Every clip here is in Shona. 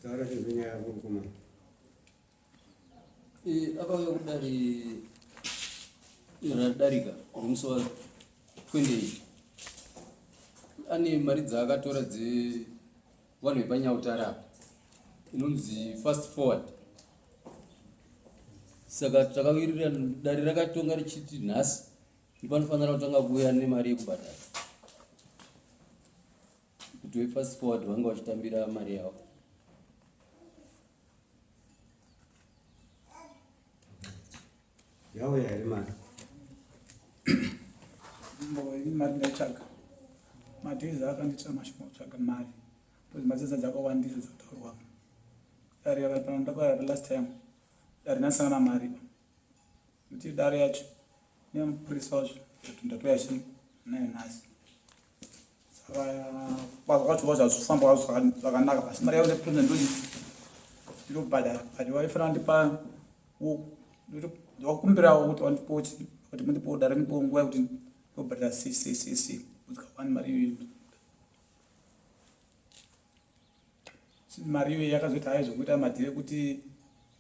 Taura chinhu nyaya yako mukomana. Eh, akauya kudare radarika nemusi wa 28 ane mari dzaakatora dzevanhu vepanyautare apa inonzi fast forward saka takawirira dare rakatonga richiti nhasi ndipanofanira kutanga kuuya nemari yekubhadhara kuti vefast forward vanga vachitambira mari yavo. Yauya here mari? Ini mari ndaitsvaga madhezi akandiitira mashoma kutsvaga mari because mari dzedza dzakawandisa dzakataurwa dare ndakauya last time dare ndasangana mari kuti dare yacho nemupurisa wacho ndatoya chii nayo nhasi saka kwazvo kwacho kwacho hazvifamba kwazvo zvakanaka basi mari yavo nepresident ndoi ndinobhadhara but vaifanira kundipa ndikakumbirawo kuti vandipowo chii kuti mundipowo dare ndipowo nguva yekuti ndobhadhara sei sei sei sei kuzika one mari iyoyo mari iyoyo yakazoita hayo zvekuita madhiri ekuti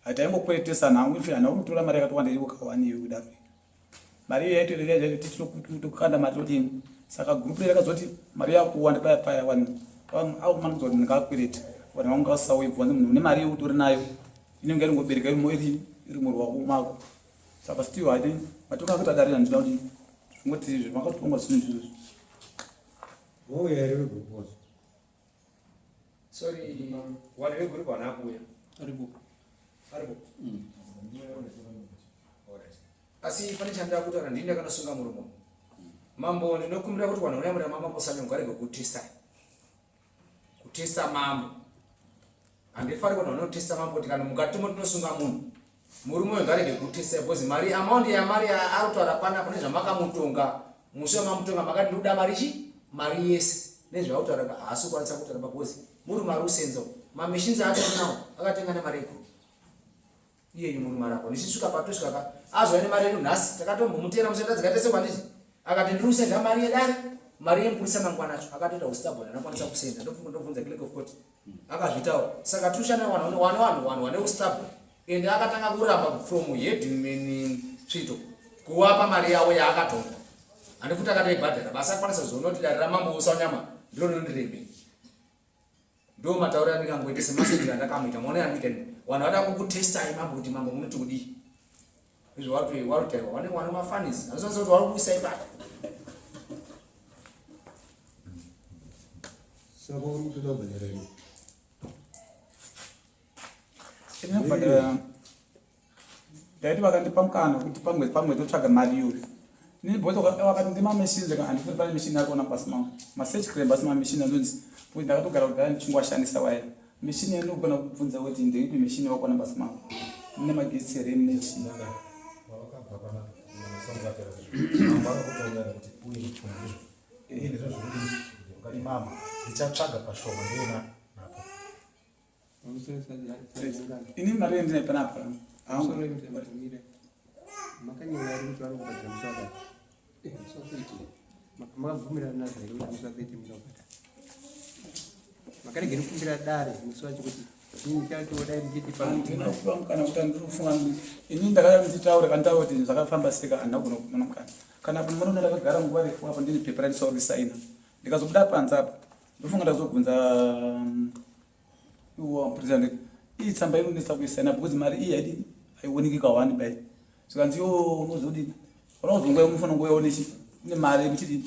hataingokweretesana hangu ife handina kutora mari yakatowanda iri kawani iyoyo kudaro mari iyo yaitorekanda mari todini saka gurupu rei rakazoti mari yakuwanda paya paya vanhu akumanikidza kuti ndingakwereta vanhu vanga vasauye bva munhu une mari yeutori nayo inenge iringobereka irimo iri iri murwako mako saka still haidi matonga akuti adarira handina kuti zvingoti izvi makatongwa zvinhu izvozvo Wauya here vegroup wacho? Sorry, vanhu vegroup havana kuuya. Aripo. Aripo. Alright. Asi pane chandida kutaura ndini ndakanosunga murume. Mambo ndinokumbira kuti vanhu vanouya mambo Sanyongo varege kutesta. Kutesta mambo. Handifari vanhu vanotesta mambo kuti kana mukati mo tinosunga munhu. Murume uyu ngarege kutesta because mari amount yamari yaari kutaura panapa nezvamakamutonga musi wamamutonga makati ndikuda mari chi mari yese nezvaakutaura ka haasi kukwanisa kutaura because murume ari kusenza mamachines aatori nawo akatenga nemari yegroup iyeyu murume arako ndichisvika patosvika ka azouya nemari yedu nhasi takatombomutera musi tadzika tese kwanditi akati ndiri kusenda mari yedare mari yemupurisa mangwana acho akatoita ustabon anokwanisa kusenda ndobvunza clerk of court akazvitaura saka tushana vanhu wane vanhu vanhu vane ustabon ende akatanga kuramba from headman tsvito kuvapa mari yavo yaakatongwa handifuti akatoibhadhara basa akwanisa kuzoona kuti dare ramambo usanyama ndiro rinondiremei ndo matauriro andingangoite semasendero andakamuita maonero andikuita ini vanhu vada kukutestai mambo kuti mambo munoti kudii izvo warutairwa vanenge vane mafanis anosanisa kuti vari kuisai pati saka uri kutoda kubhadhara here Ndinobhadhara ndaiti vakandipa mukana wekuti pamwedzi pamwedzi totsvaga mari iyoyo inini because vakati ndimamachines ka handifuni pane machine yakaona pasi mangu masearch crab asi mamachine anonzi because ndakatogara kudhaya ndichingwashandisa waya machine yanogona kubvunza kuti ndeipi machine yawakaona pasi mangu mune magetsi here mune chii Pavakabva panapa, masangatera mambo akakutonga nekuti uye nepfuma ndizvo. Uye ndizvo zviri ukati mama ndichatsvaga pashoma ndiye napo. Ini mari yandinayo panapa. Makanyora here kuti vari kubhadhara musi wakati? Musi wa 13. Makabvumirana nazvo here kuti musi wa 13 munobhadhara? Makaregera kukumbira dare musi wacho kuti kana kuti andiri kufunga ini ndakada ndichitaura kanditaura kuti zvakafamba seka handina kugona kuona mukana kana munoona ndakagara nguva refu apo ndine pepa randiswa kusaina ndikazobuda panze apa ndofunga ndazobvunza iwo president iyi tsamba inonetsa kuisaina because mari iyi haidi haioneki kawani bai zvikanzi yo unozodini unozonguva unofanira nguva yaonechi une mari yekuti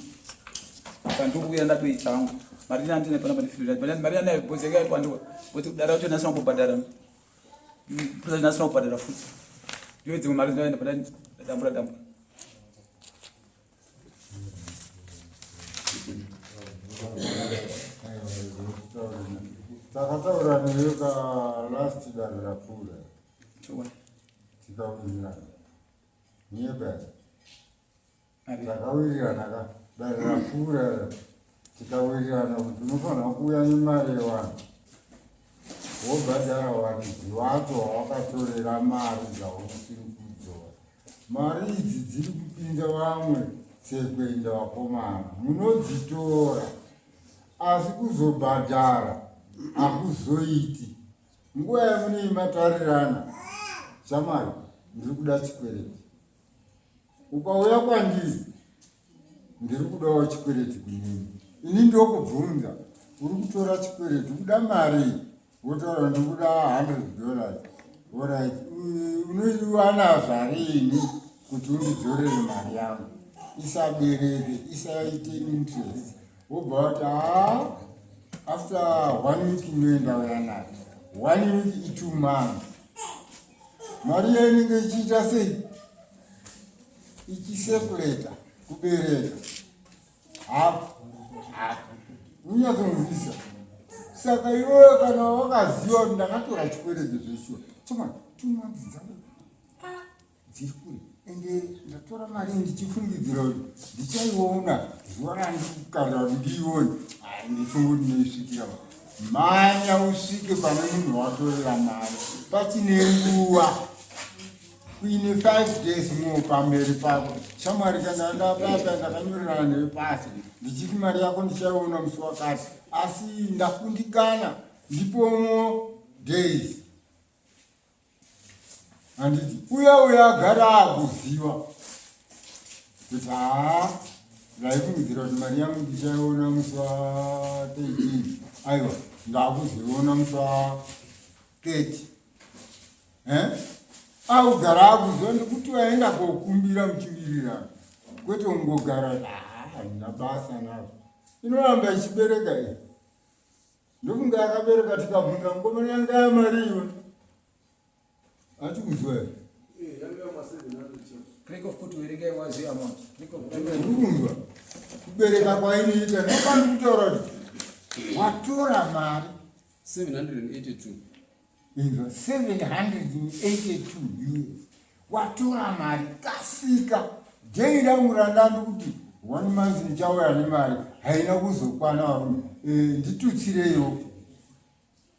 saka ndokuuya ndatoita hangu mari ina ndine panapa ndifirira mari yanayo because yanga yatwandiwa kuti kudara wacho ndasina kubhadhara president ndasina kubhadhara futi ndiyo dzimwe mari dzinoenda pana dambura dambura Takataura newe ka last dare rapfuura tikawirirana nyeba takawirirana ka dare rapfuura tikawirirana kuti unofanira kuuya nemari yevanhu wobhadhara varidzi vacho wawakatorera mari dzausiri kudzora Mari idzi dziri kupinda vamwe tsekuenda vakomana munodzitora asi kuzobhadhara hakuzoiti. Nguva yamunei matarirana, shamwari, ndiri kuda chikwereti. Ukauya kwandiri, ndiri kudawo chikwereti kunini. Ini ndokubvunza, uri kutora chikwereti, kuda mari? Wotaura ndiri kuda 100 dollars. Alright, unoiwana zvarini kuti undidzorere mari yangu? Isabereke, isaite interest. Wobva wati haa, after one week inoenda uya nayo. One week i2 months. Mari iya inenge ichiita sei? Ichisekuleta, kubereka. Hafu, hafu. Unyatsonzwisa. Saka iwewe kana wakaziva kuti ndakatora chikwereti zveshuwa, choma 2 months dzangu dziri kure, ende ndatora mari ndichifungidzira kuti ndichaiona zuva randikukarira kuti ndiione, handifungi kuti ndinoisvikira. Mhanya usvike pane munhu watorera mari pachine nguva, kuine 5 days more pamberi pako. Shamwari, kana ndabata ndakanyorerana newe pasi ndichiti mari yako ndichaiona musi wakati, asi ndakundikana, ndipomo days. Handiti uya uya agara akuziva kuti haa, ndaifungidzira kuti mari yangu ndichaiona musi wa 13, aiwa, ndakuzoiona musi wa 30. Eh? Augara akuziva ndikuti waenda kokumbira muchiwirirana, kwete kungogara handina basa nazvo. Inoramba ichibereka iyi, ndokunge akabereka. Tikabvunza mukomana, yanga yamari iwe achikuzwa here? Clerk of court, werengai wazi amount. Clerk of court. Urikunzwa kubereka kwainoita? Nopandi kutaura kuti watora mari 782. Inzwa, 782 US. Watora mari, kasika. Date rangu randandi kuti one month ndichauya nemari haina kuzokwana. Varume, nditutsireiwo.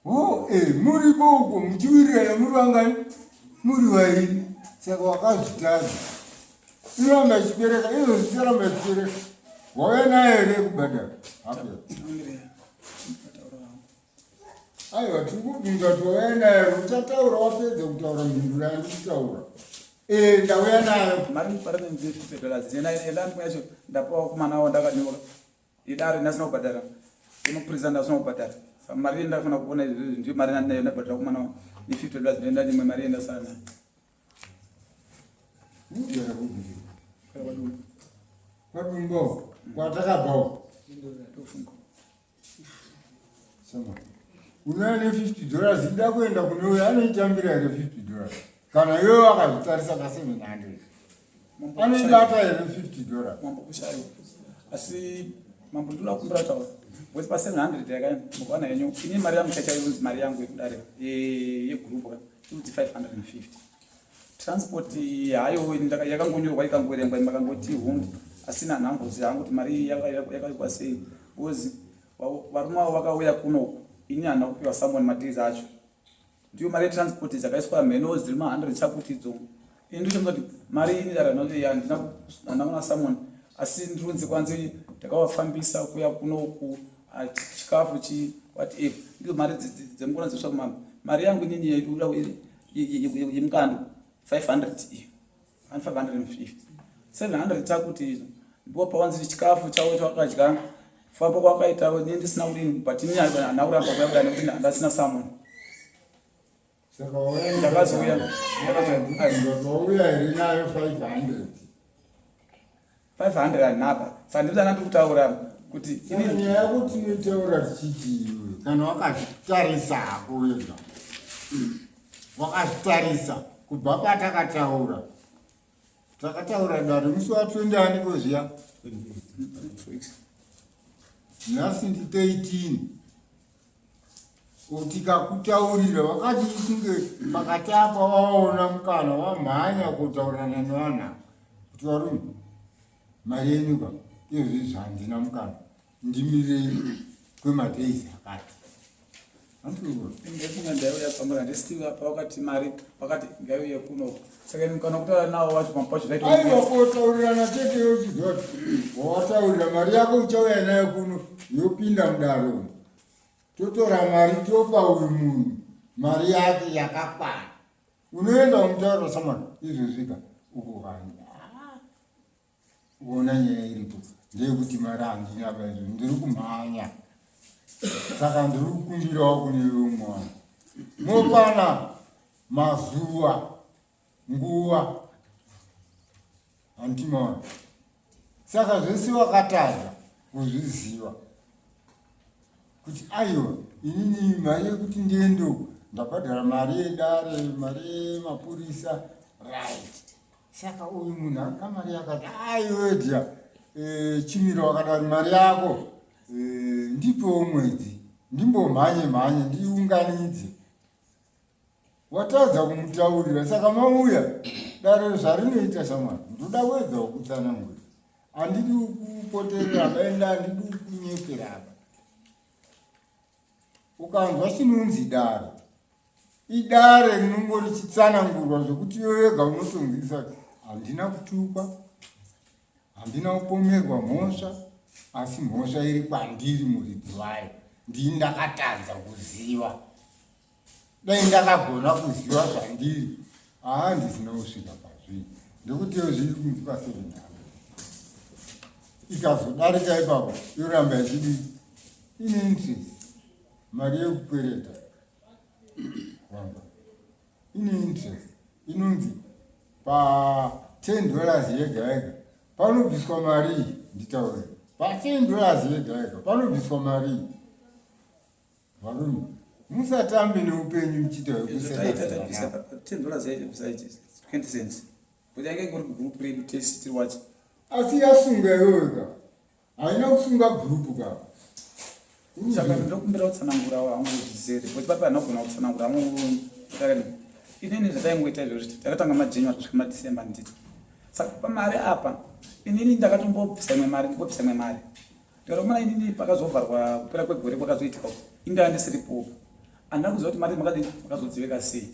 O muripo uko muchiwirirana, muri vangani? Muri vairi. Saka wakazvitadza, inoramba ichibereka, izvo zvicharamba ichibereka. Wauya nayo here kubhadhara? Hapo. Aiwa, tiri kubvunza kuti wauya nayo. Uchataura wapedza kutaura mhinduro yandiri kutaura. Ndauya nayo. Mari parinenzi $50 yena yacho ndapawa kumana wavo, ndakanyora idare ndasina kubhadhara, yemapurisa ndasina kubhadhara. Saka mari yendafanira kuona izvozvo ndiyo mari yandinayo, ndabhadhara kumana wavo ne $50, ndoenda imwe mari yendasara nayo. Unogara kupi? Kwaya kwadumbu. Kwadumbo kwatakabvawo. Ndofunga. Sama unouya ne $50, ida kuenda kune uyo anoitambira here $50? Kana iwewe wakazvitarisa ka 700 anoibata here $50? Mambo, kushaiwa. Asi mambo, ndinoda kukumbira taura because pa 700 yakaenda mukaona henyu, ini mari yangu chaichainzi mari yangu yekudare yegroup ka inonzi 550. Transport hayo yakangonyorwa, ikangoverengwa, makangoti hundi asina nhambozi hangu kuti mari iyi yakaikwa sei, because varume avo vakauya kunoku, ini handina kupiwa summon. Madays acho ndiyo mari yetransport dzakaiswa mheno dziri ma100 chakuti idzo. Ini ndichamza kuti mari ini handina kuna summon, asi ndirunzi kwanzi ndakavafambisa kuya kunoku, chikafu chi whatever, ndidzo mari dzemukona dziswa kumama. Mari yangu inini yemukando 500 iyo and 550, 700 chakuti izvo ndipo pawanzi chikafu chavo chawakadya, famba kwakaita ini ndisina kudini, but ini handina kuramba kuya kudai nekuti ndasina summon. Saka wauya Ndakazouya. Wauya here nayo 500? 500 handinapa, saka ndikuti andiri kutaura kuti Saka nyaya yako tinoitaura tichiti iwe kana wakazvitarisa hako wega, wakazvitarisa kubva patakataura, takataura dare musi wa 20 aniko zviya, nhasi ndi 13. Tikakutaurira wakati kunge pakati apa waona mukana, wamhanya kutaurirana nevanhu ava kuti varume, mari yenyu ka izvizvi handina mukana, ndimirei kwemadays akati. Ndefunga ndaiuya pamwe handisiti pawakati mari wakati ngaiuye kuno, saka ini kana kutaura nawo wacho pamwe pacho zvaita. Aiwa, kotaurirana chete, yochiziva kuti wawataurira mari yako uchauya nayo kuno, yopinda mudare umu, totora mari topa uyu munhu. Mari yake yakakwana. Unoenda umutaura samari izvozvika uko kani. Uona nyaya iripo ndeyekuti mari handina ba izvo ndiri kumhanya. Saka ndiri kukumbirawo kune iwe mwana. Mopana mazuva nguva handimaona. Saka zvese wakatadza kuzviziva kuti aiwa inini mari yekuti ndiende uku ndabhadhara mari yedare mari yemapurisa right saka uyu munhu anoda mari yakati aiwedya e, chimiro wakadari mari yako e, ndipewo mwedzi ndimbomhanye mhanye ndiunganidze Watadza kumutaurira saka mauya dare zvarinoita shamwari ndoda kuedza kukutsanangura handidi kupoterera apa ende handidi kunyepera apa ukanzwa chinonzi dare idare rinongo richitsanangurwa zvekuti iwe wega unotonzwisa handina kutukwa handina kupomerwa mhosva asi mhosva iri kwandiri muridzi wayo ndini ndakatadza kuziva dai ndakagona kuziva zvandiri haa ndisina kusvika pazvii ndekuti iyo zviri kunzi paseven ikazodarika ipapo yoramba ichidii ine interest mari yekukwereta wamba ine interest inonzi pa 10 dollars yega yega panobviswa mari iyi nditaure pa 10 dollars yega yega panobviswa mari iyi Varume, musatambe neupenyu muchiita hwekusekaseka. 10 dollars yaita besides 20 cents. But yange ingori group redu tese tiri wacho. Asi yasunga iwewe ka. Haina kusunga group ka. Saka ndokumbira kutsanangura hangu zvizere. Because papa anogona kutsanangura hangu takadini. Inini zvataingoita izvozvi takatanga maJanuary kusvika maDecember nditi. Saka pamari apa inini ndakatombobvisa imwe mari ndikobvisa imwe mari. Ndikatomana inini pakazovharwa kupera kwegore kwakazoitika uku indaa ndisiripo handina kuziva kuti mari makadini makazodziveka sei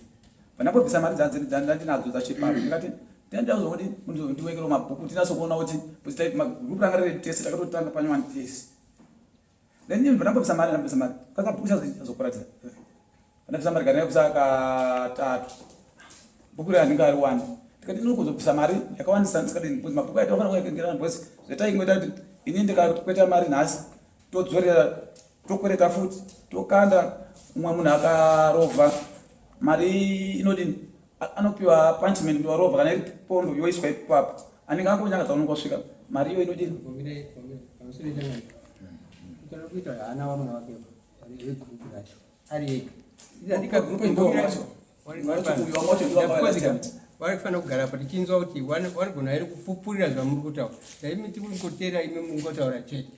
pandambobvisa mari dzandinadzo dzacho ipapo ndikati ndinoda kuzongoti ndiwekero mabhuku tinatsokuona kuti group ranga riri tese takatotanga panyowani tese then ndambobvisa mari ndambobvisa mari kakabhuku chazokuratidza Ndabvisa mari kana yekubvisa katatu. Bhuku riya ndingariwani. Ndikati ndinokuzobvisa mari yakawandisa ndisikadini because mabhuku aita ofanira kuyakengerana because zvataingoita kuti ini ndikakweta mari nhasi todzorera tokwereta futi tokanda umwe munhu akarovha mari inodini anopiwa punishment kuti warovha kana iri pondo yoiswa ipapo anenge angonyangadza unonga wasvika mari iyo inodini kuita haana vamwe vake vegroup racho ari ega varikufanira kugara pa tichinzwa kuti vanogona here kupupurira zvamuri kutaura daimi tikungoteera imi mungotaura chete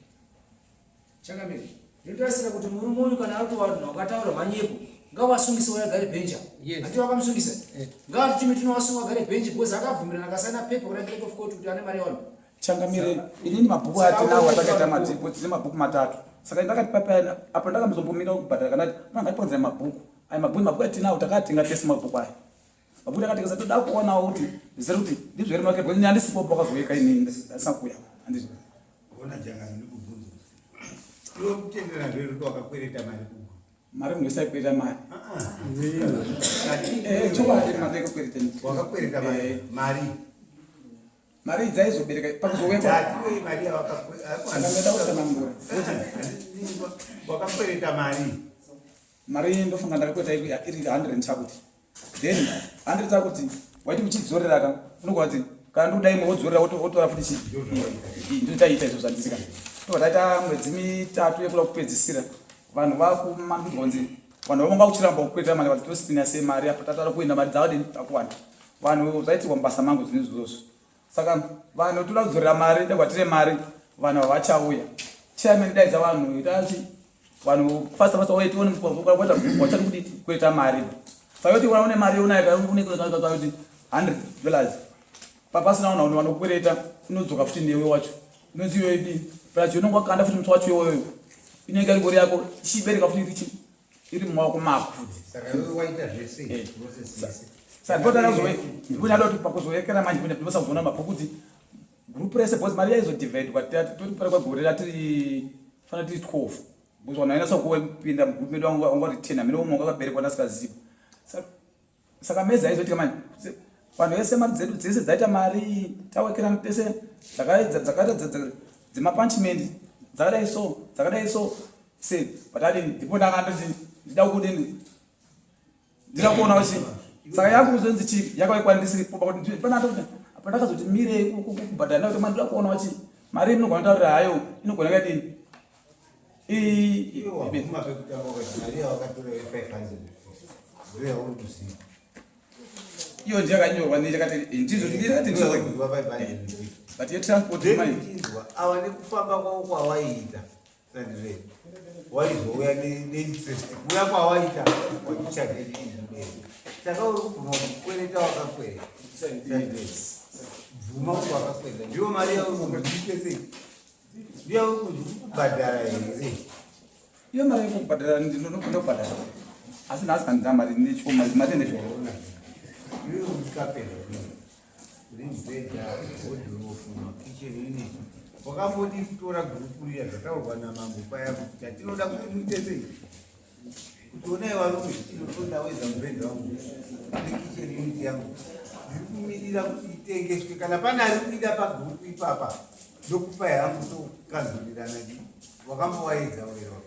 Changamire, ndinotarisira kuti murume uyu kana ari kuvanhu vakataura manyepo ngavasungise vayagare bhenji apo. Yes. Hanti vakamusungisa? Eh. Ngavatitume tinovasunga vagare bhenji because akabvumirana akasaina pepa kuna clerk of court kuti ane mari yavanhu. Changamire, inini mabhuku atinawo atakaita matipo tine mabhuku matatu. Saka ndakati papa apa ndakamuzombomira kubhadhara kana kuti ngatipanzire mabhuku. Aya mabhuku mabhuku atinawo takatenga tese mabhuku aya. Mabhuku takatengesa toda kuonawo kuti zvisiri kuti ndizvo here make because handisipo pakazoyeka inini ndisina kuuya. Handizvo. Ona jangano ndikubvunza. Iwe kutendera zvero kuti wakakwereta mari kugo. Mari munhu wese aikwereta mari. Ah ah. Eh, chokwadi mari yakakwereta. Wakakwereta mari. Eh. Mari. Mari idzi dzaizobereka pakuzowekwa. Ndati mari yawakakwereta. Saka ndoda kutsanangura. Wakakwereta mari. Mari ndofunga ndakakwereta iri 100 chakuti. Then 100 chakuti waiti uchidzorera ka unogona kuti kana ndikuda imwe wodzorera wotora futi chi. Ndotaita izvo zvandisika. Tobva taita mwedzi mitatu yekuda kupedzisira. Vanhu vakumandudzwa kunzi vanhu vanga kuchiramba kukwereta mari vati tosipina sei mari apa tatara kuenda mari dzakadini takuwanda. Vanhu zvaitirwa mubasa mangu zvinhu izvozvo. Saka vanhu toda kudzorera mari tagwatire mari vanhu havachauya. Chairman daidza vanhu itachi vanhu fasta fasta wait tione wachati kudii kuita mari. Saka yoti une mari unayo une kuti 100 dollars. Papasina vanhu vanokwereta inodzoka futi newe wacho. Inonzi iyoyo idii? Plus unonga wakanda futi musi wacho iwoyo. Inenge iri ngori yako ichibereka futi iri chii? Iri mumaoko mako futi. Saka iwe waita zvese Eh. process yese. Saka ndinoda kuzoda kuti pakuzoyekera manje kune ndinosa kuzoona mabhuku kuti group rese because mari yaizodivhaidwa toti kupera kwegore ratiri fana tiri 12. Because vanhu vainasa kupinda mugroup medu vanga vari 10 hameno umwe wanga akaberekwa ndasikaziva. Saka mezi aizoitika manje vanhu vese mari dzedu dzese dzaita mari tawekerana tese dzakaita dzemapunchment dzakadai so dzakadai so se but adini ndipo ndanga ndoti ndida kudini ndida kuona kuti saka yakuzonzi chii yakaikwa ndisiripo pakuti panatoti pandakazoti mirei kubhadhara ndakuti mani ndida kuona kuti mari inogona kutaurira hayo inogona yakadini iyo ndiyo yakanyorwa nechakati ndizvo ndakati ndizvo but yetransport mai awa nekufamba kwavo kwawaiita sandizve waizouya neinterest kuuya kwawaita wachichageiibere saka uri kubvuma kuti kwereta wakakwereta sandizve bvuma kuti wakakwereta ndiyo mari yauri kundiite sei ndiyo yauri kunzi kubhadhara here iyo mari yekubhadhara ndinokunda kubhadhara asi nhasi handina mari nechoma mari nechoma iwe utikapera uri mubhedha wodhorofu makicheni unit wakambodi kutora gurupu riya zvataurwa namambo paya kuti chatinoda kuti muite sei kuti onai varume inotoda weza mubhedha wangu nekicheni unit yangu ndiri kumirira kuti itengeswe kana pane ari kuida pagurupu ipapa ndokupa yangu tokanzurirana wakambowaedza wera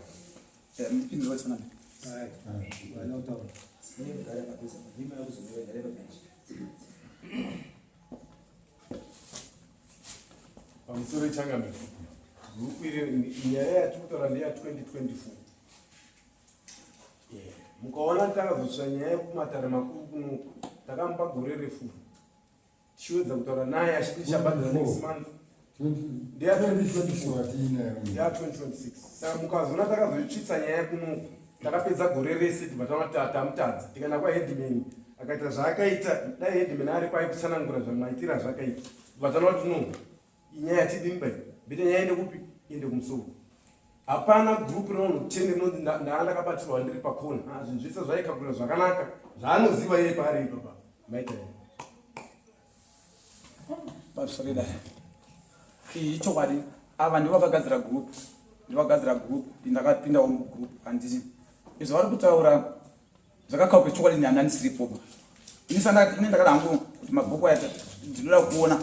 ndipindure tsanana Pamusoro changamire. Gurupu iri nyaya yatiri kutaura ndeya 2024. Yeah. Mukaona takazotsva nyaya yekumatare makuru kunoku takamupa gore refu tichiwedza kutaura naye achiti tichabhadhara next month ndeya 2024 2026 saka mukazoona takazoitsvitsa nyaya kunoku takapedza gore rese tibva tamutadza tikaenda kwaheadman akaita zvaakaita dai headman aripo aititsanangura zvamaitira zvakaita tibva tanoona kuti no inyaya yatidini bai bete nyaya ende kupi ende kumusoro hapana group rinonhu ten rinonzi ndaa ndakabatirwa ndiri pakona ah, zvinhu zvese zvaikagura zvakanaka zvaanoziva iye paari ipapa maita pamusoro iyi ichokwadi ava ndivo vakagadzira group ndivo vakagadzira group ndakapindawo mugroup handiti izvo vari kutaura zvakakauka chokwadi nani ndisiripo ini ndakada hangu kuti mabhuku aya ndinoda kuona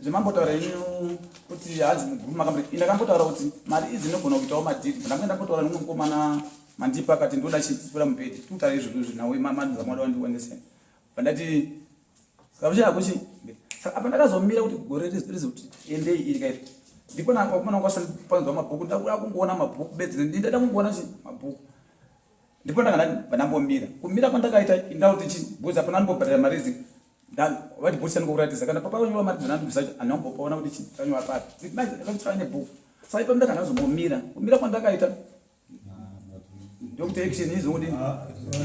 zvemambotaura inu kuti hanzi mugroup makambri ndakambotaura kuti mari idzi ndinogona kuitawo madhiri ndanga ndambotaura nemumwe mukomana mandipa akati ndoda chipura mubhedhi tikutaura izvozvo zvinawe madzamoda wandionese pandati saka kuchi saka apa ndakazomira kuti gore rizoti endei iri kairi ndipo nakomana kwasandipanzwa mabhuku ndakuda kungoona mabhuku bedzi ndida kungoona chi mabhuku ndipo ndanga ndambomira kumira kwandakaita inda kuti chi because apana ndibobhadhara mari idzi vatibudisa ndikokuratidza kana papa vanyora mari dzanandibvisa andambopaona kuti chi tanyora papi manje nebhuku saka ipapo ndakanga ndazombomira kumira kwandakaita ndokuti action izodini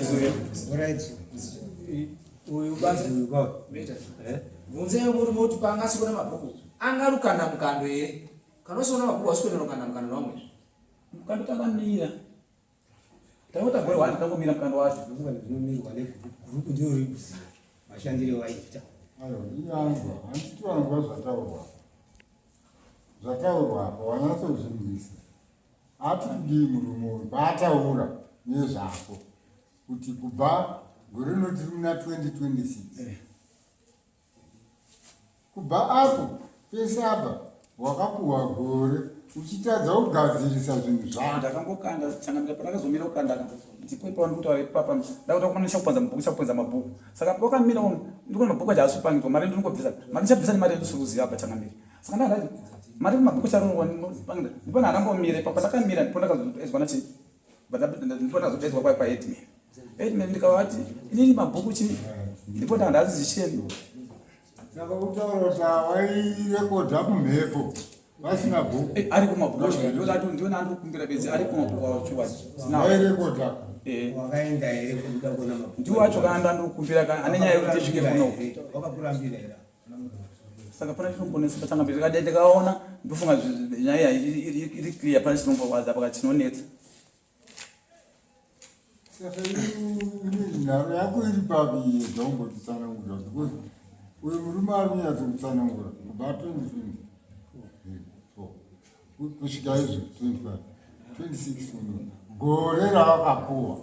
izouya right uyu basa uyu baba bvunzai murume kuti paanga asikona mabhuku angarukanda mukando here kana usiona mabhuku hausi kuenda nokanda mukando nevamwe mukando takamira tangota gore wani tangomira mukando wacho zvinomirwa negurupu ndiro riri kuziva mashandire waita ayo iyanzwa handiti vanzwa zvataurwa zvataurwa apa wanyatsozvinzwisa Ati kudii murume uyu paataura nezvako kuti kubva gore rino tiri muna 2026 eh. kubva apo pese apa wakapuhwa gore uchitadza kugadzirisa zvinhu zvako ndakangokanda changamira pandakazomira kukanda ndipo ipapo ndikutaura ipapa ndakuta kumana chakupanza mabhuku chakupanza mabhuku saka wakamira ndikuona mabhuku acho haasi mari ndinongobvisa mari ndichabvisa nemari yandisiri kuziva apa changamira saka ndakati mari mabhuku charongwa ndipo ndandambomira ipapo ndakamira ndipo ndakazoedzwa nachi ndipo ndakazoedzwa kwa kwaheadman headman ndikavati inini mabhuku chi ndipo ndanga ndazizisheni saka kutaura kuti awairekodha kumhepo vasina bhuku eh, ari kumabhuku acho ndiona andikukumbira bedzi ari kumabhuku acho wairekodha eh. wakaenda here kuda kuona mabhuku ndiwo acho kana ndandikukumbira ane nyaya yekuti tisvike kuno wakakurambira here saka pana chinombonetsa patanga mberi ndikadai ndikaona ndofunga nyaya iri clear pana chinomborwadza paka chinonetsa saka nharo yako iri papi iye zvaumbotitsanangura because uyu murume ari kunyatsokutsanangura kubva 2024 kusvika izvo 25. 26 uno gore rawakapuwa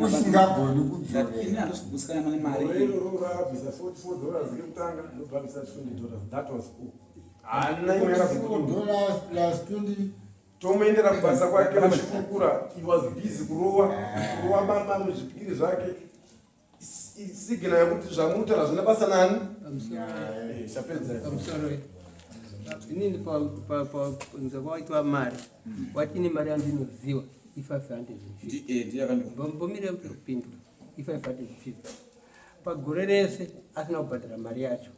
usingagoni kudzorera. Handisi nemari. Gore iroro raabvisa 44 dollars rekutanga, ndobva abvisa 20 dollars. That was all. Haana imwe yakabva. Dollars plus 20. Tomuendera kubasa kwake muchikukura. He was busy kurowa kurowa baba muzvipikiri zvake. Sigina yekuti zvamutaura zvina basa nani. Chapedza. Pamusoro, inini panza kwaitwa mari, wati ine mari yandinoziwa i550. Mbomire kupindura, i550 pagore rese asina kubhadhara mari yacho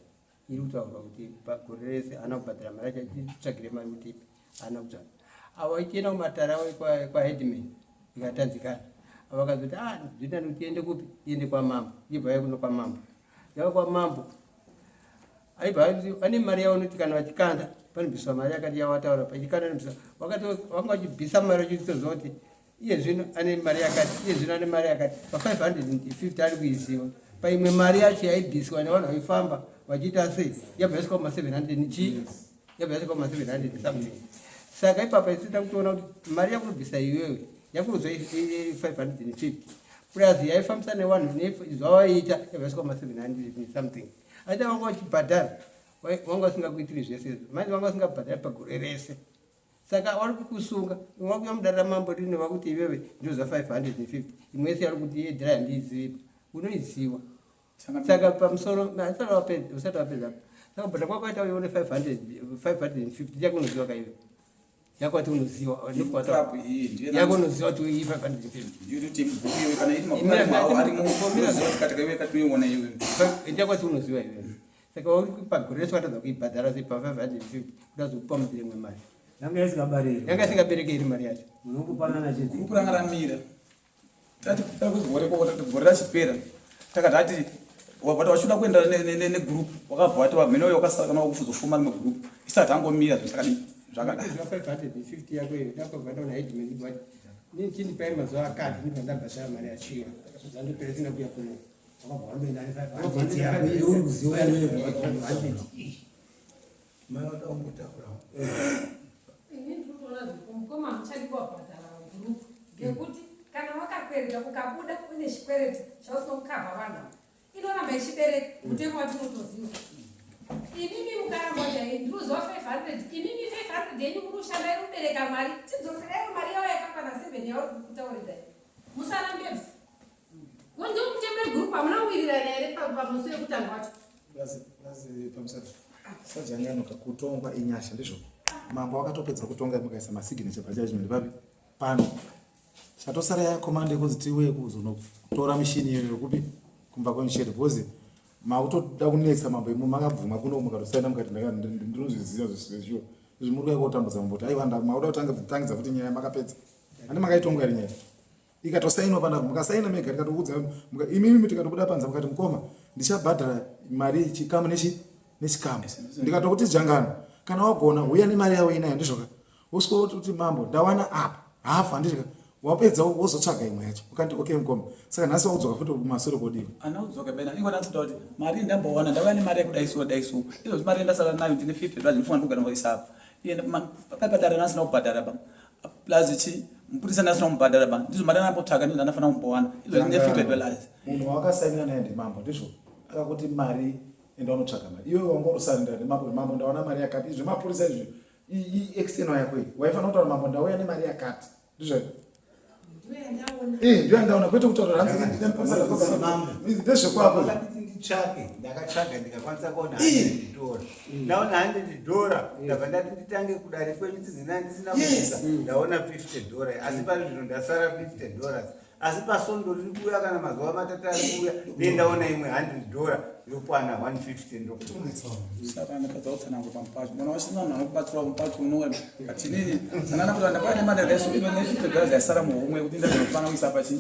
iri kutaurwa, kuti pagore rese haana kubhadhara mari yacho. Achitsvagire mari kuti ipi, haana kutsvaga. Avo ichienda kumatare avo kwaheadman, ikatanzikana. Vakazoti, "Ah, zvinoita kuti iende kupi? Iende kwamambo." Ibva yakuno kwamambo, yava kwamambo, aibva ane mari yavo noti kana vachikanda panobviswa mari yakati yawataura pachikanda inobviswa. Wakati vanga vachibvisa mari vachitoziva kuti iye zvino ane mari yakati, iye zvino ane mari yakati. Pa550 ari kuiziva, paimwe mari yacho yaibviswa nevanhu vaifamba vachiita sei, yabva yasvika kuma700 chii, yabva yasvika kuma700 something. Saka ipapa isu takutoona kuti mari yakurubvisa iwewe yakurudzwa 550 plus yaifambisa nevanhu zvavaiita, yabva yasvika kuma700 something. Aita vanga vachibhadhara, vanga vasingakuitiri zvese izvo. Manje vanga vasingabhadhari pagore rese, saka vari kukusunga. Wakuya mudare ramambo rino, vakuti iwewe ndozva 550, imwe yese yari kuti yedhira handiizivi, unoiziwa. Saka pamusoro, usati wapedza, saka kubhadhara kwakaita uione 550 yako unoziva kaiwe yakwati unoziva yako unoziva kuti iyi 550 yakwati unoziva iwe. Saka uri pagore rese watadza kuibhadhara sei pa550 kuti azokupa mudire imwe mari? Yanga isingabareki. Yanga isingabereki iri mari yacho. Munongopanana chete. Gurupu ranga ramira. Tati gore gore rachipera, takati ati wati wachuda kuenda negurupu, wakabva wati wamene uyo wakasara kana wakuzofuma rimwe gurupu isati angomira zvinhu zvakadii zvakadaro. 550 yako iyo ndakabva ndaona headman but chindipai mazuva akati ndibva ndabhadhara mari yachiwa zvandopera sina kuya kuno. Wakabva wandoenda ne500 yako iwe uri kuziva iwewe. Manoda kumbotaura. Ini ndinotoona mukoma muchadi kuwabhadhara gurupu, ngekuti kana wakakwereta ukabuda une chikwereti chausina kukavha vanhu, inoramba ichibereka mutemo watinotoziva. Imimi mukaramba chai ndinoziva 500, imimi 500 yenyu muri kushanda iri kubereka mari. Tidzoseraiwo mari yavo yakakwana 7 yauri kutauridzai, musarambebva ndio mutemo wegurupu. Hamuna kuwirirana here pamusi wekutanga wacho? Pamusoro, sajanyanoka kutongwa inyasha, ndizvo mambo wakatopedza kutonga, mukaisa masignature pajudgment papi pano. Chatosara yacommand yekunzi tiuye kuzonotora mishini iyoyo kupi? Kumba kwemusheri, because makutoda kunetsa mambo. Imo makabvuma kuno, mukatosaina, mukati ndinozviziva zvesure. Izvi muri kuya kotambudza mambo kuti aiwa, makuda kutangidza futi nyaya. Makapedza handi? Makaitonga iri nyaya, ikatosainwa panapa, mukasaina mega. Tikatoudza imimi, tikatobuda panze, mukati, "Mukoma, ndichabhadhara mari chikamu nechi nechikamu." Ndikatokuti, "Jangano, kana wagona uya nemari yavo inayo." Ndizvoka? Wosvika kuti, "Mambo, ndawana apa hafu." Handiti wapedza wozotsvaga imwe yacho? Ukati, "Okay mukoma." Saka nhasi waudzoka futi kumasure kodiwa. Anaudzoka bena ingo ndatoda kuti mari ndambowana, ndauya nemari yekudai so dai so. Izvozvi mari yandasara nayo ndine 50 dollars, ndinofunga ndikugara ngoisa apa. Iye papadare ndasina kubhadhara ba, plus chi mupurisa ndasina kumubhadhara ba. Ndizvo mari andambotsvaka, ndizvo ndandafanira kumbowana izvozvi, ndine $50. Munhu wawakasainira naye ndimambo, ndizvo? Akakuti mari, enda unotsvaga mari. Iwe wanga utosainira ndimambo kuti, "Mambo, ndawana mari yakati." Izvi mapurisa izvi iexternal yako iyi. Waifanira kutaura, "Mambo, ndauya nemari yakati." Ndizvo? Ndiyo yandaona, kwete kutaura hanzi ndezvekwako. Vakanditi nditsvake, ndakatsvaga, ndikakwanisa kuona $100. Ndaona $100, ndabva ndati nditange kudare kwenyu tizina ndisina kubvisa. Ndaona $50, asi pari zvino ndasara $50, asi pasondo riri kuuya kana mazuva 3 ari kuuya dei ndaona imwe $100 yokwana 150 ndo. Saka ndakadza kutsanangura pamupacho mwana wasina munhu anokubatsira mupacho unowe, but inini sanana kuti ndapaa nemari yakaiso ino ne$50 yasara muhomwe kuti ndazofana kuisa pachi.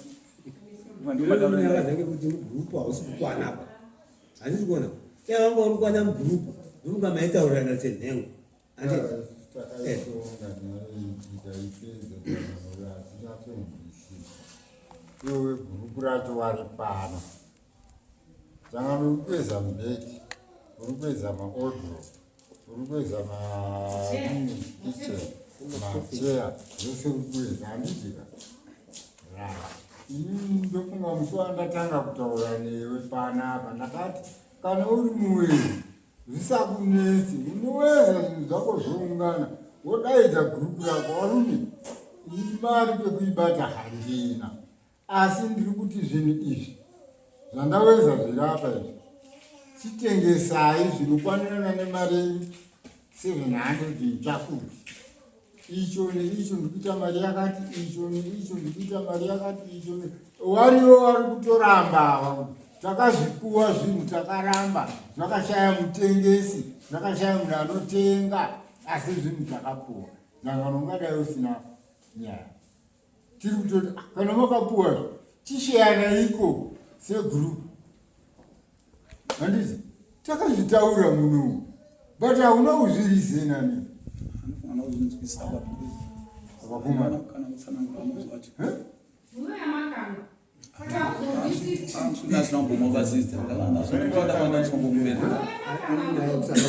Ndinyangadza kuti mugurupu hausi kukwana apa, handisi kuona. Dai wanga uri kukwana mugurupu, ndofunga maitaurirana senhengo, handiti? Takaitonga nyaya iyi, tikaipedza, hatinyatsonzwisisa. Iwe gurupu racho wari pano, sangano uri kuedza mubhedhi, uri kuedza maodro, uri kuedza makitchen. Macheya zvese kuweza handiti ka? Right. Ini ndofunga musi wandatanga kutaura newe panapa ndakati kana uri muwezi zvisakunetsi unoweza zvinhu zvako zvoungana wodaidza gurupu rako varume ini mari pekuibata handina asi ndiri kuti zvinhu izvi zvandaweza zviri apa izvi chitengesai zvinokwanirana nemari yenyu 700 chakuti icho neicho ndikuita mari yakati icho neicho ndikuita mari yakati icho wariwo wari kutoramba ava takazvipuwa zvinhu takaramba zvakashaya mutengesi zvakashaya munhu anotenga asi zvinhu takapuwa dzangano ungadai usina nyaya tiri kutoti ah, kana makapuwa chisheyana iko segroup handiti takazvitaura muno but hauna kuzvirizena ne vakomana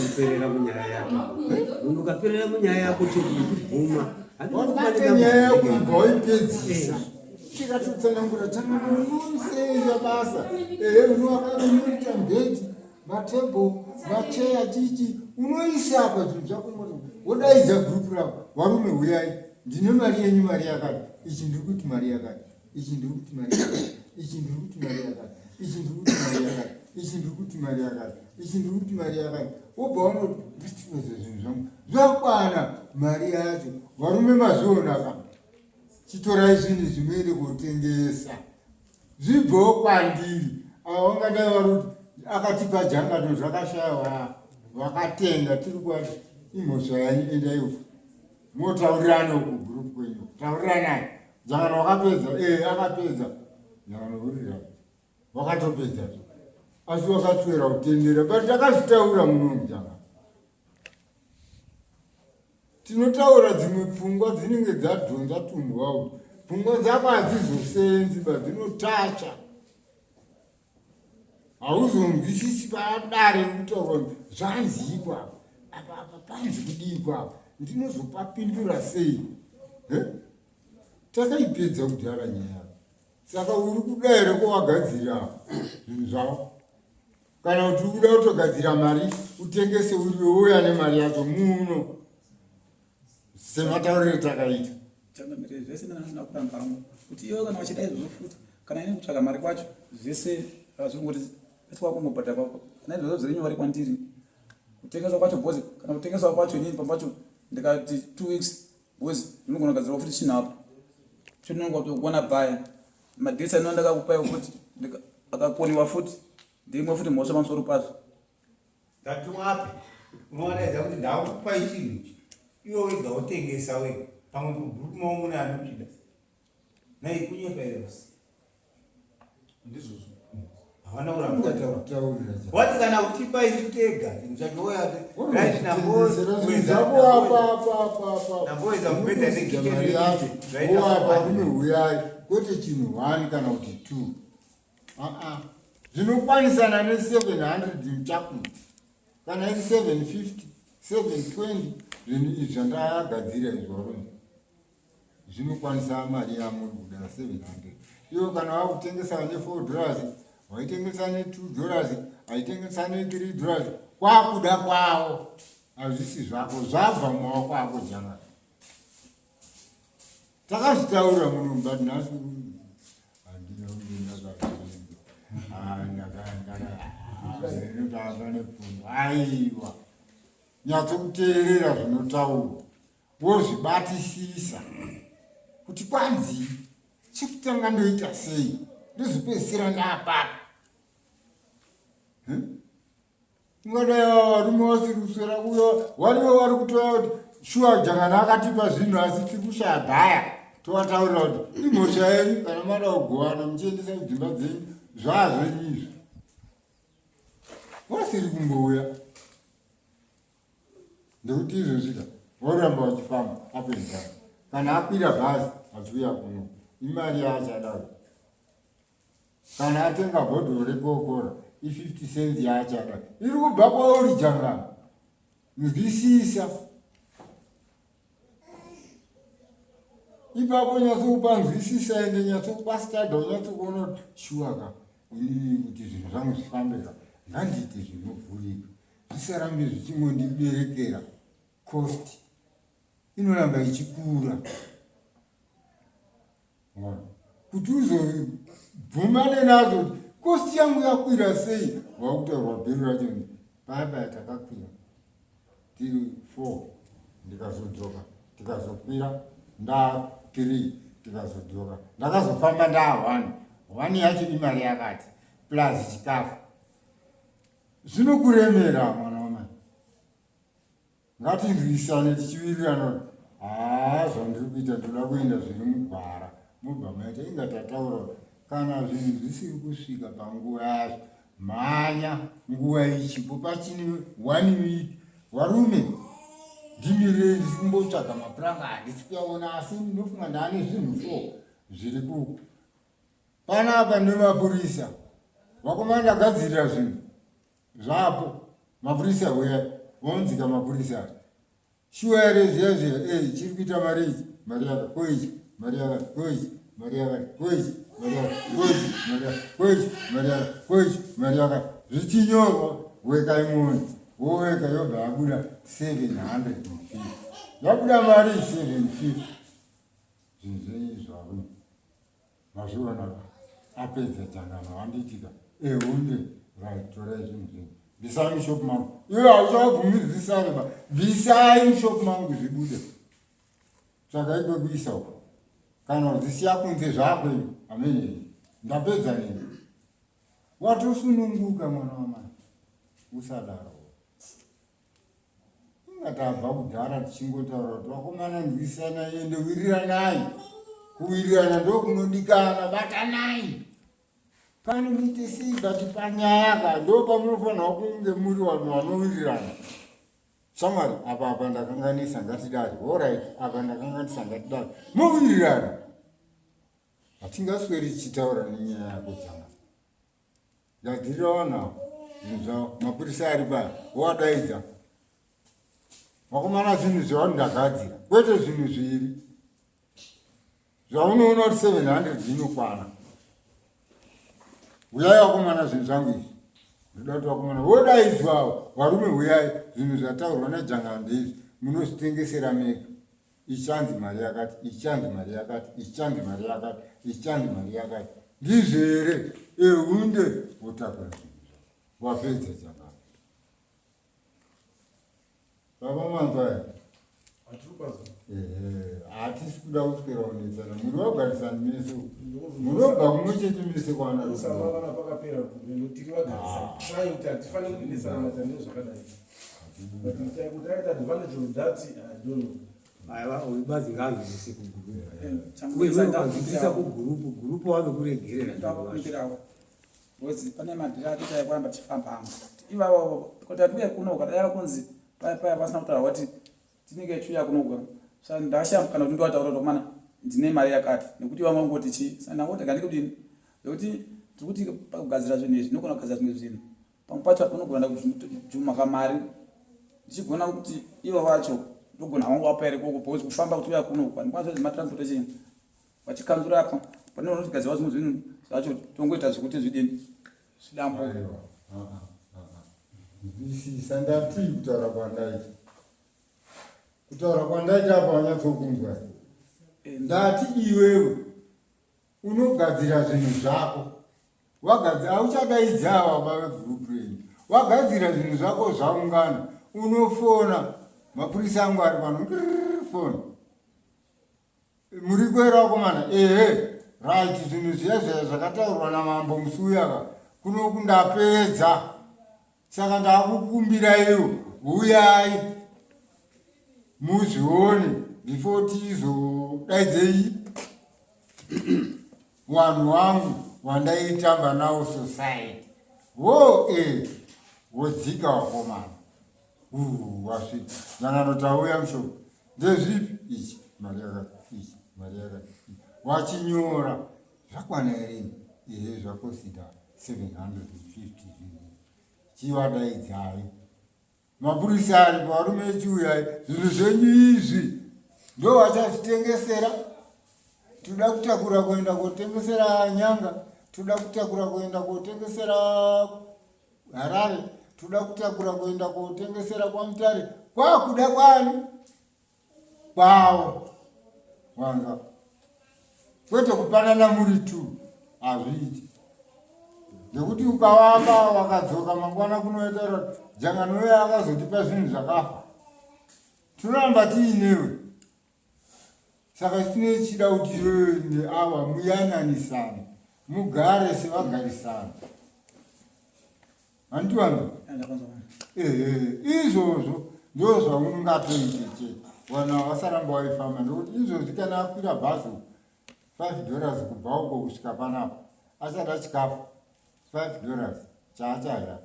kuperera munyaya yako munhu ukaperera munyaya yako chete uchibvuma wabata nyaya yako ibva waipedzisa tikatotsanangura tsanangura basa ehe unoita mbedi matable macheya chichi unoisa apa zvinhu zvako wodaidza gurupu rako varume huyai ndine mari yenyu mari yakati ichi ndiri kuti mari yakati ichi ndiri kuti mari yakati ichi ndiri kuti mari yakati ichi ndiri kuti mari yakati ichi ndiri kuti mari yakati ichi ndiri kuti mari yakati wobva wanoti ndisipedze zvinhu zvangu zvakwana mari yacho varume mazvionaka chitorai zvinhu izvi muende kotengesa zvibvewo kwandiri ava vangadai vari kuti akatipa jangano zvakashaya vakatenga tiri kuati imhosva yanyu endaiwo motaurirana uku group kwenyu tauriranai jangano wakapedza e akapedza jangano urira wakatopedza asi wakatwera kutendera but takazvitaura muno mujangano tinotaura dzimwe pfungwa dzinenge dzadhonza tumbwa uku pfungwa dzako hadzizosenzi ba dzinotacha hauzonzwisisi paadare kutaurwa zvanziiko apa apa apa panzi kudiiko apa ndinozopapindura sei takaipedza kudhara nyaya saka uri kuda here kowagadzira zvinhu zvavo kana kuti uri kuda kutogadzira mari utengese uriwe wouya nemari yacho muno sematauriro takaita changamire zvese ndandisina kuramba hangu kuti iwe kana wachida izvozvo futi kana ini kutsvaga mari kwacho zvese zvingoti ese kwakungobhadhara kwako kana izvozvo zviri nyore kwandiri kutengeswa kwacho bhozi kana kutengeswa kwacho inini pambacho ndikati two weeks bhozi ndinogona kugadzirwa futi chinhu apo chinonga kuona baya madates anova ndakakupai futi akakoniwa futi ndimwe futi mhosva pamusoro pazvo Ngatiwape unovadaidza kuti ndakupai chinhu ichi iwe wega wotengesa wega pamwe kugroup mavo mune anochida nai kunyepa here ndizvozvo havana kuramba wati kana kutipa isu tega chinhu chacho woyati right namboedza mubhedha nekicheni zvaita rume huyai kwete chinhu one kana kuti two aa zvinokwanisana ne 700 muchakuti kana iri 750 720 zvinhu izvi zvandagadzira izvi varume zvinokwanisa mari yamuri kuda 700 iwo kana wakutengesa ne 4 dollars waitengesa ne 2 dollars aitengesa ne 3 dollars kwakuda kwavo hazvisi zvako zvabva mumaoko ako janga takazvitaura muno but nhasi handina aiwa nyatsokuteerera zvinotaurwa wozvibatisisa kuti kwanzi chekutanga ndoita sei ndozopedzisira ndaapapa hmm? Ungadai ava varume vasiri kuswera kuyo varivo vari kutoya kuti shuwa jangana akatipa zvinhu asi tiri kushaya bhaya tovataurira kuti imhosva yenyu kana mada kugovana muchiendesa kudzimba dzenyu zvazvenyu izvi vasiri kumbouya ndekuti izvozvika voramba vachifamba up and down kana akwira bhazi achiuya kuno imari yaachada kana atenga bhodhoro rekokora i50 cents yaachada iri kubva kwauri jangano nzwisisa Ipapo nyatsokupanzwisisa ende nyatsokupastada unyatsokuona kuti shuwa ka inini kuti zvinhu zvangu zvifambe ka ngandiite zvinovhurika zvisarambe zvichingondiberekera cost inoramba ichikura kuti uzobvumane nazvo kuti kosti yangu yakwira sei wakutaurwa bhero racho paya paya takakwira tiri four ndikazodzoka tikazokwira nda three tikazodzoka ndakazofamba ndaa one one yacho imari yakati plus chikafu zvinokuremera mwana wamai Ngatinzwisane tichiwirirana kuti haa zvandiri kuita ndoda kuenda zviri mugwara mobva maita inga tataura kana zvinhu zvisiri kusvika panguva yazvo mhanya nguva ichipo pachine one week varume ndimirei ndisi kumbotsvaga mapuranga handisi kuyaona asi ndinofunga ndaane zvinhu fo zviri ku panapa nemapurisa vakomana ndagadzirira zvinhu Zvapo mapurisa huyai vonzika mapurisa shuwa here zviya zviya eh chiri kuita mari ichi mari yaka ko ichi mari yaka ko ichi mari yaka ko ichi mari yaka ko ichi mari yaka ko ichi mari yaka ko ichi mari yaka zvichinyorwa wekai muone woweka yobva yabuda 750 yabuda mari 750 zvinhu zvenyu zvarume Mazviona apedza jangano handitika ehunde right torai zvinhu zvenyu bvisai mushop mangu iwe hauchavabvumidzisane ba bvisai mushop mangu zvibude tsvakai kwekuisa uko kana kuzisiya kunze zvakwenyu amene ndapedza nini watosununguka mwana wamai usadaro Inga tabva kudhara tichingotaura kuti vakomana nzwisanai ende wiriranai. Kuwirirana ndokunodikana, batanai. Pane muite sei but panyaya ka ndo pamunofanirwa kunge muri vanhu vanowirirana. Shamwari apa apa ndakanganisa ngatidari. Alright, apa ndakanganisa ngatidari. Mowirirana. Hatingasweri tichitaura nenyaya yako dzanga. Gadzirira vanhu ava zvinhu zvavo mapurisa ari paya wowadaidza vakomana zvinhu zvavanhu ndagadzira kwete zvinhu zviri zvaunoona kuti 700 zvinokwana huyai vakomana zvinhu zvangu izvi ndoda kuti vakomana wodaidzwawo varume huyai zvinhu zvataurwa najangano ndeizvi munozvitengesera mega Ichanzi mari yakati, ichanzi mari yakati, ichanzi mari yakati, ichanzi mari yakati. Ndizvo here? Ehunde wotakura zvinhu zvako. Wapedza chakati. Baba manzwa here? Hatisi kuda kuswera kunetsana. Muri vagarisani mese. Munobva kumwe chete mese kwana. Usavavana pakapera tiri vagarisani. Try kuti hatifaniri kunetsana matandiro zvakadai. Aiwa uyu bazi ngaanzwisise kugurupu. Uyu ukanzwisisa kugurupu, gurupu vanokuregerera. Ndakukumbirawo. Because pane madhiri atoita ekuramba tichifamba hangu. Ivavo kuti atiuye kuno ukadai kunzi paya paya vasina kutaura kuti tinenge tichiuya kuno uka. Saka ndashaya kana kuti ndowataura kuti mana ndine mari yakati nekuti vanga vangoti chii. Saka ndangoti ngandikudini. Nekuti tiri kuti pakugadzira zvinhu izvi ndinogona kugadzira zvimwe zvinhu. Pamwe pacho unogona kujuma kamari ndichigona kuti ivo vacho ndogona wangu wapa here koko because kufamba kuti uya kuno uku handikwanisa kuti matransportation vachikanzura apa pane vanotigadzira zvimwe zvinhu zvacho tongoita zvekuti zvidini zvidambo nzwisisa ndatii kutaura kwandaita kutaura kwandaita apa wanyatsokunzwa ndati iwewe Unogadzira zvinhu zvako wagadzira hauchadaidzi ava baba vegroup renyu wagadzira zvinhu zvako zvaungana unofona mapurisa angu ari pano foni muri kwera vakomana ehe right zvinhu zviya zviya zvakataurwa namambo musi uyaka kunoku ndapedza Saka ndakukumbirai huyai muzvione before tizodaidzei vanhu wangu wandaitamba nawo society wo e wodzika wakomana wasvika nyangano tauya mushoko ndezvipi ichi mari yakati ichi mari yakati wachinyora Zvakwana here ehe zvakosita 750 zvinhu chivadaidzai mapurisa aripo varume chiuyai zvinhu zvenyu izvi ndo vachazvitengesera Toda kutakura kuenda kotengesera Nyanga, toda kutakura kuenda kotengesera Harare, toda kutakura kuenda kotengesera kwaMutare, kwakuda kwani kwavo wanza kwete kupanana muri two hazviiti nekuti ukavamba wakadzoka mangwana kunoita jangano uye akazotipa zvinhu zvakafa tinoramba tiinewe saka tine chida kuti iwewe neawa muyananisane mugare sevagarisana handiwana ehe izvozvo ndo zvaungatoite chete vanhu havasaramba waifamba nekuti izvozvi kana akwira bhazi 5 dollars kubva uko kusvika panapa achada chikafu 5 dollars chaachadya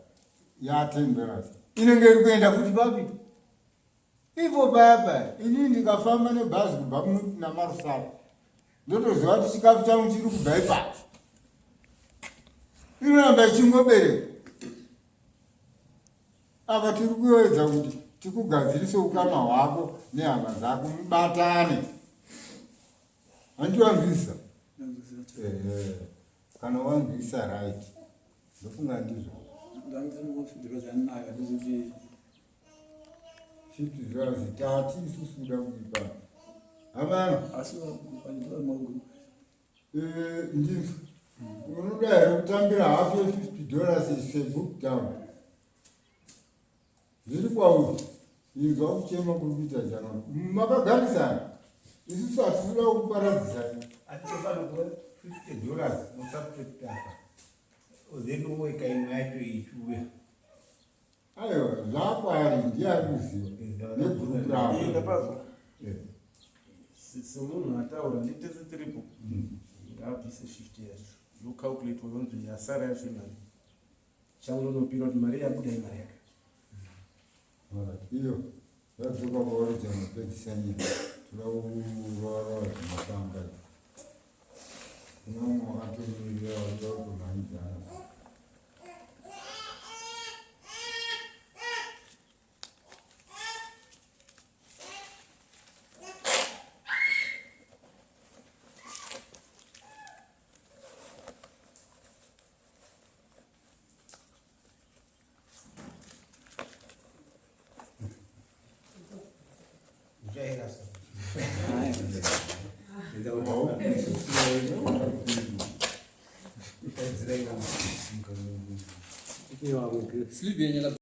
ya 10 dollars inenge iri kuenda futi papi ipo paya paya inini ndikafamba nebhazi kubva namarusapa ndotoziva kuti chikafu changu chiri kubva ipapo inoramba ichingobereka apa tiri kuedza kuti tikugadzirise ukama hwako nehama dzako mubatane handiwanzwisa kana wanzwisa right ndofunga ndizvo Fifty dollars tati isusu kuda kuipa hama asi eh, ndizvo unoda here kutambira hafu ye 50 dollars sebook down zviri kwauri inzwa kuchema kuri kuita jana makagarisana isusu hatisuda kuparadzisana atitofanira kuva 50 dollars musubtract apa then woweka imwe yacho ichiuya Aiwa zvakwaari ndiye ari kuziva negroup ravo. Eh. Semunhu ataura nditese tiripo ngaabvise 50 yacho yocalculate yonzi yasara yacho imari chaunonopira kuti mari yabuda imari yakati. Iyo yadzoka kwauri chanopedzisa nyika toda kurora zvimapanga kuna umwe wakatomirira waida kutomhanyidzana. Sleep yenyu.